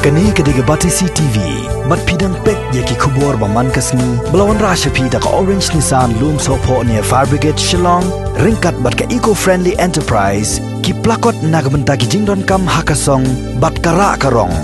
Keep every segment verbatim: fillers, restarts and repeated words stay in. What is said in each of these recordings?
Kane ka dei ka Batesi T V. Bad phi dang peit ïa ki khubor ba man ka sngi ba la wanrah sha phi da ka Orange Nissan Lumsohphoh near Fire Brigade Shillong, ryngkat bad ka Eco Friendly Enterprise, ki plakot na ka bynta ki jingdonkam ha ka song bad ka rah ka rong.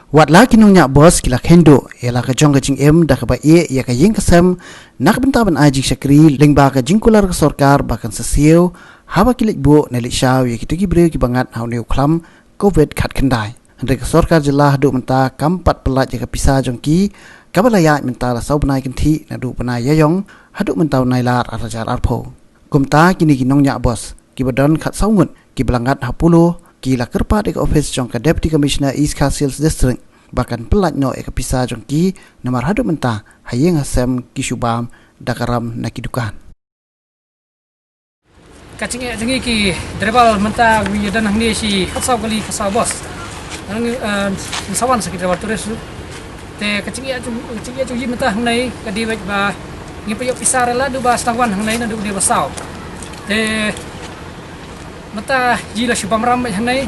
Wat la ki nongñiah bos ki la kheiñ duh ïa la ka jong ka jingim da kaba ïeh ïa ka ïing ka sem na ka bynta ban ai jingshakri lyngba ka jingkular ka sorkar ba kan sa siew haba ki leit buh ne leit shaw ïa kito ki briew kiba ngat ha une u khlam Covid khatkhyndai. Hynrei ka sorkar jylla haduh mynta kam pat pyllait ïa ka pisa jong ki kaba la ïaid mynta la saw bnai kynthih naduh bnai Ïaïong haduh mynta u Nailar ar hajar arphew. Kumta kine ki nongñiah bos kiba don khatsaw ngut kiba la ngat ha Polo ki la kyrpad ïa ka ophis jong ka Deputy Commissioner East Khasi Hills District ba kan pyllait noh ïa ka pisa jong ki namar haduh mynta ha ïing ha sem ki shu bam da ka ram na ki dukan. Ka jingeh jong ngi ki driver mynta ngi don hangne shi khatsaw kali khatsaw bos. Ngi, eh, ngi sa wan sa ki driver tourist. Te ka jingeh jong, ka jingeh jong ngi mynta hangne ka dei beit ba ngi pynïoh pisa re la duh ba sdang wan hangne naduh dei ba saw. Te mynta ngi la shu bam ram beit hangne.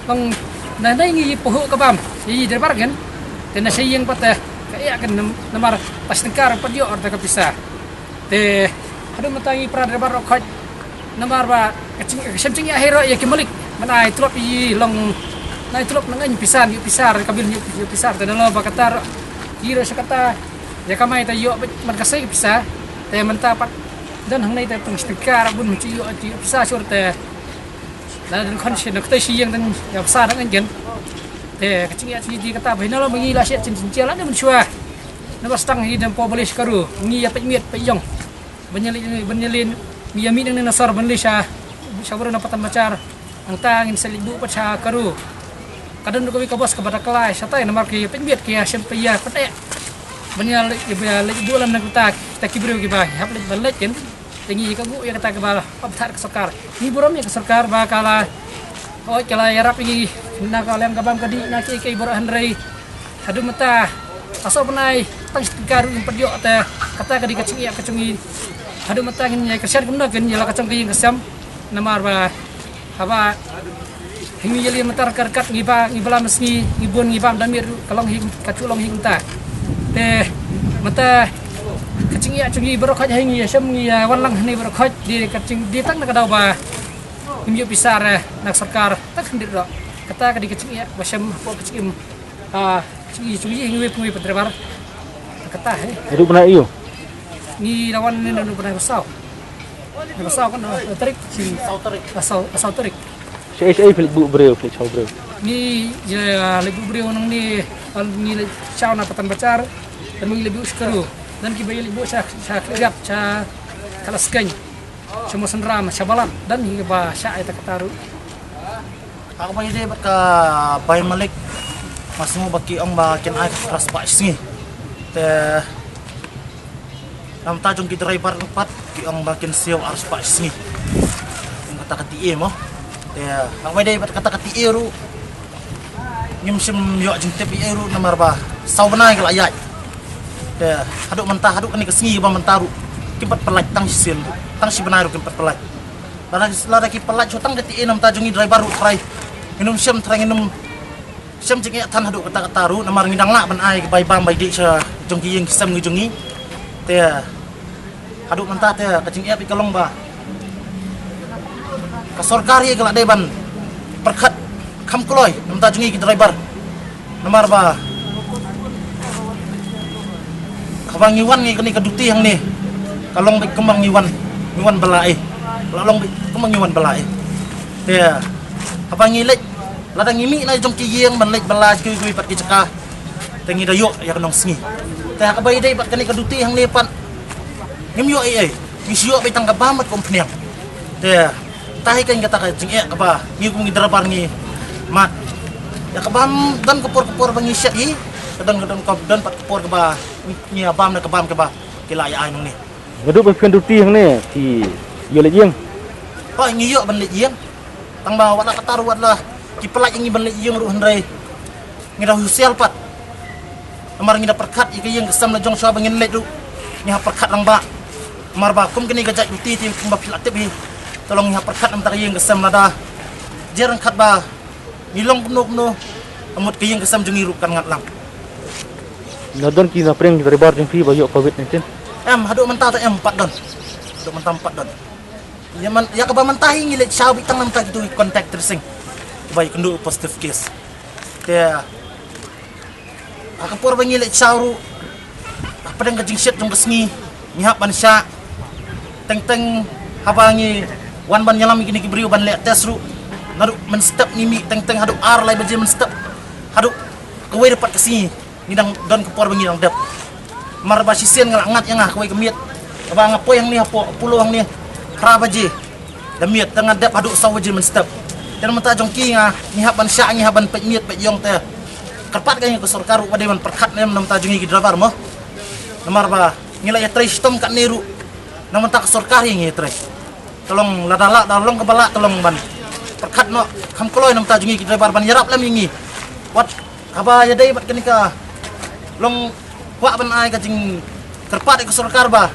Long na hangne ngi pynïoh ka bam. Ngi driver kan. Te na sha ïing pat te ka ïa kan nam-, namar pas tengkar pat ïoh ar ta ka pisa. Te haduh mynta ngi para driver ruh khot namar ba ka jing, ka shem jingïaid hi ruh ïa ki malik. Mynta ai tulop i long, na ai tulop nang ïa pisa, ïa pisa ka bil ïa pisa te na long ba kata ruh. Ki ruh sha kata ïa kamai te ïoh beit man ka sei pisa. Te mynta pat don hangne te tang stika ruh bun mynta ïoh ïa pisa sur te. Na don khon shin na kata shi ïing dan ïa pisa dang ïa gen. Te ka jingïaid jingïaid kata ba hi na long ba ngi la shet jingïaid la ne mynshuwa. Namar sdang hi dang publish ka ru, ngi ïa peit miet peit ïong. Ban ïa leit, ban ïa leit, ngi ïa mih nangne na sor ban leit sha, sha baroh na Patan Bachar. Nangta ngin sa leit buh pat sha ka ru. Ka don ruh kawei ka bos kaba da kylla shatai namar ki ïa peit miet ki ïa shem peit ïa peit eh. Ban ïa leit, ïa leit buh lem nangta, kita ki briew kiba hap leit ban leit kin. Te ngi ka guh ïa kata kaba hap thad ka sorkar. Ngi burom ïa ka sorkar ba ka la, oi, ka la ïarap ïa ngi na ka liang ka bam ka dih na kiei kiei baroh hynrei haduh mynta ka sor bnai tang shi tyngka ruh ngim pat ïoh te kata ka dei ka jingeh ka jong ngi. Haduh mynta ngin ïa kyrshan kumno kin ïa la ka jong ka ïing ka sem namar ba haba ngi ïa leit mynta ka ryngkat ngi ba ngi ba la mynsngi ngi bun ngi bam da miet ruh ka long hi ka ju long hi mynta. Te mynta ka jingeh jong ngi baroh khoit hi ngi ïa shem ngi ïa wan lang hangne baroh khoit dei ka jing dei tang na ka daw ba ngim ïoh pisa re na ka sorkar tang khyndiat ruh. Kata ka dei ka jingeh ba shem hapoh ka jingim. Ah, jingim jong ngi ngi wei pynwei pyntrei bar. Kata hi. Haduh bnai aiu? Ngi la wan ne haduh bnai ba saw. Ba saw kan, ah, tarik. Saw tarik. Ah, saw, ah, saw tarik. Shaei shaei phi leit buh briew, phi leit shaw briew? Ngi ïa leit buh briew nangne, ah, ngi leit shaw na Patan Bachar. Te ngi leit buh sha ka ru. Te kiba ïa leit buh sha, sha Khliehriat, sha Khalaskein. Sha Mawsynram, sha Balat, don hi ba shah ïa ta kata ruh. Ha kaba ïadei bad ka bai malik, nga sngew ba ki ong ba kin ai ka arspah shi sngi. Te na bynta jong ki driver pat ki ong ba kin siew arspah shi sngi. Kum kata ka T A mo. Te ha kaba ïadei bad kata ka T A ruh, ngim shym ïoh jingtip ei ei ruh namar ba saw bnai ka la ïaid. Te haduh mynta, haduh kane ka sngi ba mynta ruh kim pat pyllait tang shisien ruh, tang shi bnai ruh kim pat pyllait. Lada, lada ki pyllait shuh tang ka T A na bynta jong ngi driver ruh trai ngin ym shem, trai ngin ym shem jingeh than haduh katta katta ruh namar ngi dang lah ban ai ka bai bam bai dih sha jong ki ïing ki sem ngi jong ngi. Te haduh mynta te ka jingeh ka long ba ka sorkar hi ka la dei ban pyrkhat kham kloi na bynta jong ngi ki driver. Namar ba haba ngi wan ngi kane ka duty hangne ka long beit kumba ngi wan, ngi wan bylla eh. Ka la long beit kumba ngi wan bylla eh. Te haba ngi leit, lada ngi mih na jong ki ïing ban leit bylla kiwei kiwei pat ki jaka, te ngi da ïoh ïa ka nongsngi. Te ha kaba ïadei bad kane ka duty hangne pat ngim ïoh ei ei, ngi shu ïoh beit tang ka bam bad ka umphniang. Te ta hi kane kata ka jingeh kaba ngi kum ngi driver ngi mad. Ïa ka bam don ka por ka por ba ngi shet hi, ka don ka don ka don pat ka por kaba ngi ïa bam na ka bam kaba ki la ïa ai nangne. Naduh ba phi duty hangne phi ïoh leit ïing? Hooid, ngi ïoh ban leit ïing. Tang ba wat la katta ruh, wat la ki pyllait ïa ngi ban leit ïing ruh hynrei ngi da husiar pat. Namar ngi da pyrkhat ïa ka ïing ka sem la jong shuwa ba ngin leit ruh ngi hap pyrkhat lang ba. Namar ba kum kane ka jait duty te kumba phi la tip hi, te long ngi hap pyrkhat na bynta ka ïing ka sem lada jer ryngkat ba ngi long kumno kumno, Ka mut ka ïing ka sem jong ngi ruh kan ngat lang. Na don ki na pyrshang ki driver jong phi ba ïoh covid nineteen? Em, haduh mynta te em pat don. Haduh mynta em pat don. Ïa man, ïa kaba mynta hi ngi leit shaw beit tang na mynta kitu ki contact tracing ba ïakynduh positive case. Te ha ka por ba ngi leit shaw ruh, hapdeng ka jingshit jong ka sngi ngi hap ban shah. Teng teng haba ngi wan ban ïalam ïa kine ki briew ban leh test ruh, naduh mynstep ngi mih teng teng haduh ar lai baje mynstep, haduh kawei pat ka sngi ngi dang don ka por ba ngi dang dep. Namar ba shisien nga la ngat ïa nga kawei ka miet, haba nga poi hangne hapoh Apollo hangne phra baje, da miet, te nga dep haduh saw baje mynstep. Te na mynta jong ki nga, ngi hap ban shah, ngi hap ban peit miet peit ïong te. Kyrpad ka ïa ka sorkar ruh ba dei ban pyrkhat ne em na mynta jong ngi ki driver mo. Namar ba ngi la ïatrei shitom katne ruh, na mynta ka sorkar hi ngi ïatrei. Te long lada lah, da long kaba lah, te long ban pyrkhat noh kham kloi na mynta jong ngi ki driver ban ïarap lem ïa ngi. Wat haba ïadei bad kane ka long kwah ban ai ka jingkyrpad ïa ka sorkar ba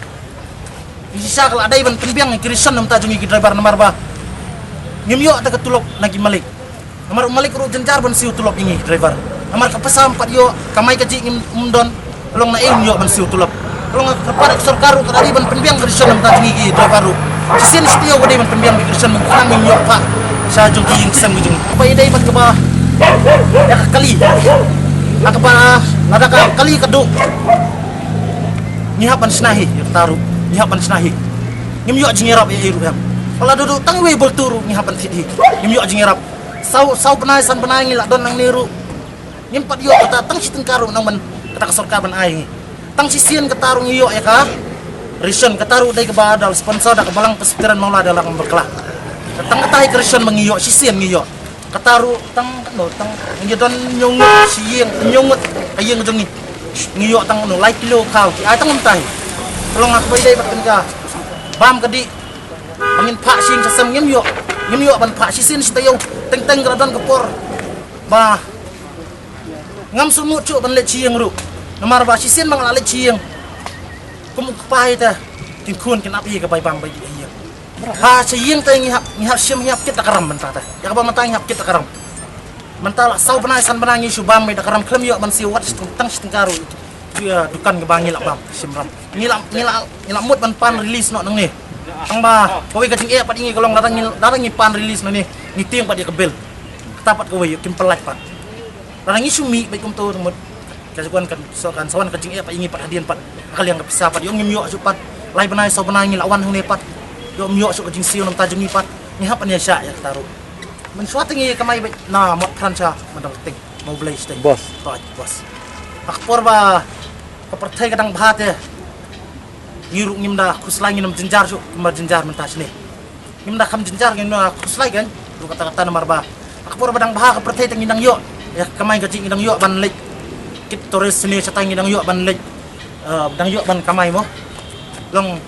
ngi shisha ka la dei ban pynbiang ïa ki ration na mynta jong ngi ki driver, namar ba ngim ïoh te ka tulop na ki malik. Namar u malik ruh jynjar ban siew tulop ïa ngi ki driver. Namar ka pisa ym pat ïoh, kamai kajih ngim, ym don, long na ei ym ïoh ban siew tulop. Long ka kyrpad ïa ka sorkar ruh ka la dei ban pynbiang ka ration na mynta jong ngi ki driver ruh. Shisien shi taïew ka dei ban pynbiang ka ration, mynta ngim ïoh pat sha jong ki ïing ki sem ki jong ngi. Ba ïadei bad kaba ïa ka kali, ha kaba lada ka kali ka duh, ngi hap ban shna hi ïa kata ruh, ngi hap ban shna hi. Ngim ïoh jingïarap ei ei ruh em. Ba la duh duh tang iwei i bor tu ruh ngi hap ban thied hi. Ngim ïoh jingïarap. Saw, saw bnai san bnai ngi la don nangne ruh, ngim pat ïoh kata tang shi tyngka ruh nang ban kata ka sorkar ban ai ngi. Tang shisien kata ruh ngi ïoh ïa ka ration, kata ruh dei kaba da la sponsor da ka Balang Presbyterian Mawlai da la ka Bakla. Tang kata hi ka ration ba ngi ïoh, shisien ngi ïoh. Kata ruh tang, no, tang ngi don hynñiew ngut shi ïing, hynñiew ngut ka ïing jong ngi. Ngi ïoh tang, no, lai kilo khaw, ki ai tang mynta hi. Ka long ha kaba ïadei bad kane ka bam ka dih ba ngin phah sha ïing sha sem, ngim ïoh, ngim ïoh ban phah shisien shi taïew. Teng teng ka la don ka por ba ngam sngewthuh shuh ban leit sha ïing ruh. Namar ba shisien ba nga la leit sha ïing, kum u kpa hi te, ki khun kin ap ïa ka bai bam bai dih ha ïing. Ha sha ïing te ngi hap, ngi hap shim, ngi hap kit da ka ram mynta te. Ïa kaba mynta ngi hap kit da ka ram. Mynta la saw bnai san bnai ngi shu bam bai da ka ram, khlem ïoh ban siew wat shi tyng-, tang shi tyngka ruh. Ïa dukan kaba ngi la bam, shim ram. Ngi la, ngi la, ngi la mut ban pan release noh nangne. Tang ba kawei ka jingeh pat ïa ngi ka long lada ngi, lada ngi pan release nangne, ngi tieng pat ïa ka bill. Kata pat kawei, kim pynlait pat. Lada ngi shu mih beit kumto, mut ka jingwan kan, so kan sa wan ka jingeh pat ïa ngi pat hadien pat. Ka liang ka pisa pat ïoh ngim ïoh shuh pat. Lai bnai saw bnai ngi la wan hangne pat, ïoh ngim ïoh shuh ka jingsiew na bynta jong ngi pat. Ngi hap ban ïa shah ïa kata ruh. Mynshuwa te ngi kamai beit na Motphran sha Mawblei shatei. Boss. Toh, boss. Ha ka por ba ka pyrthei ka dang bha te, ngi ruh ngim da khuslai, ngim jynjar shuh kumba jynjar mynta shane. Ngim da kham jynjar, ngim da khuslai kan. Ruh kata kata namar ba ha ka por ba dang bha ka pyrthei te ngi dang ïoh ïa ka kamai kajih, ngi dang ïoh ban leit kit tourist shane shatai, ngi dang ïoh ban leit, eh, dang ïoh ban kamai mo. Long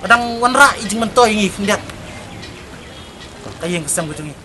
ka dang wanrah i jingmyntoi ïa ngi khyndiat. Ka ïing ka sem ka jong ngi.